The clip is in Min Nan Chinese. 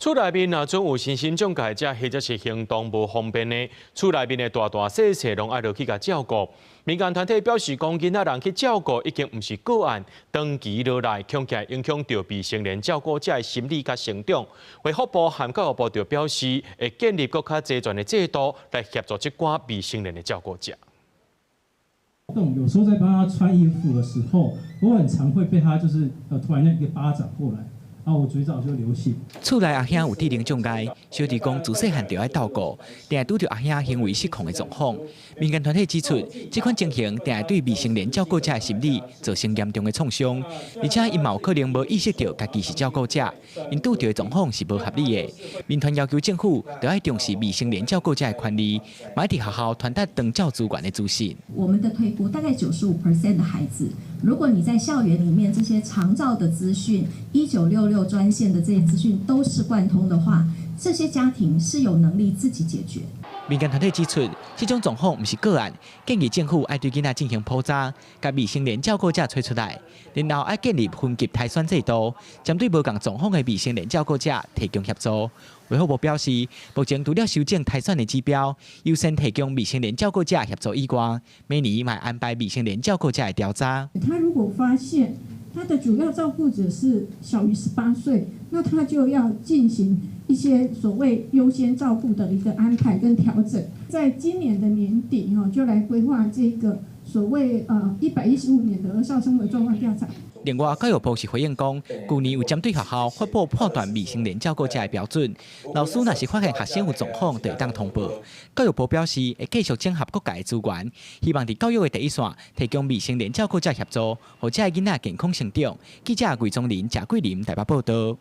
厝內面若準有身心障礙者，或者是行動無方便的，厝內面的大大細細攏愛落去共照顧。民間團體表示，講囡仔人去照顧已經毋是個案，長期落來，恐驚影響著未成年照顧者的心理佮成長。衛福部和教育部就表示，會建立閣較齊全的制度來協助這寡未成年的照顧者。有時候在幫他穿衣服的時候，我很常會被他就是突然間一個巴掌過來。啊！我嘴角就流血。厝內阿兄有智能障礙，小弟講自細漢就愛照顧，定會拄著阿兄行為失控的狀況。民間團體指出，這款情形定會對未成年照顧者的心理造成嚴重的創傷，而且𪜶嘛有可能無意識著家己是照顧者，𪜶拄著的狀況是無合理的。民團要求政府著愛重視未成年照顧者的權利，嘛佇學校傳達長照資源的資訊。我們的推估大概95% 的孩子，如果你在校園裡面這些長照的資訊，1966專線的這些資訊都是貫通的話，這些家庭是有能力自己解決。民間團體指出，這種狀況毋是個案，建議政府愛對囡仔進行普查，共未成年照顧者揣出來，然後愛建立分級篩選制度，針對無仝狀況的未成年照顧者提供協助。衛福部表示，目前除了修正篩選的指標，優先提供未成年照顧者協助以外，每年嘛安排未成年照顧者的調查。他如果發現他的主要照顧者是小於18歲，那他就要進行一些所謂優先照顧的一個安排跟調整。在今年的年底，哈，就來規劃這個所謂115年的兒少生活狀況調查。另外，教育部是回應講，舊年有針對學校發布判斷未成年照顧者的標準，老師若是發現學生有狀況，就會當通報。教育部表示，會繼續整合各界的資源，希望佇教育的第一線提供未成年照顧者協助，予這个囡仔健康成長。記者魏宗林、賈桂林台北報道。